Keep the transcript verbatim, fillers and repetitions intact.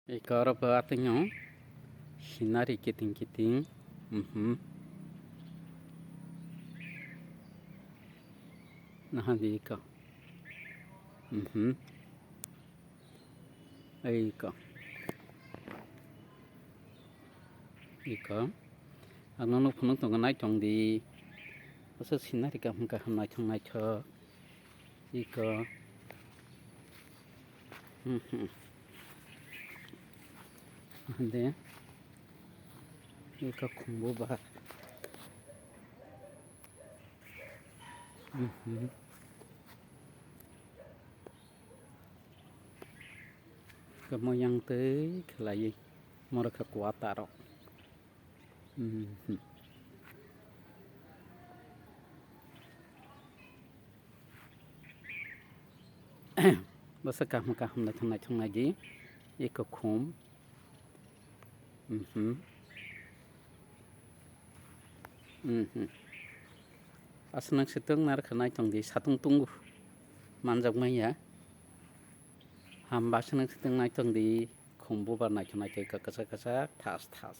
Eko oro bo atwino scenery kiting kiting. Mhm. Naha di eko. Mhm. Eko. Eko. Ang nono phunuk tongo, naitong di. Asa scenery kaham kaham naithok naithok. Iko. Mhm. Hande. Iko khumbu ba. Mhm. Kamo yang tei khlaiwi. Moro khe kwata rok. Mhm. Bwsa kaham kaham naithok naithok naidi. Eko khum. Mhm. Mhm. Aswk nang se tong narwkha naitong di satung tungo. Manjak manya. Hamba aswk nang se tong naitong di khum bubar naithok naithok kwchak kwchak thas thas.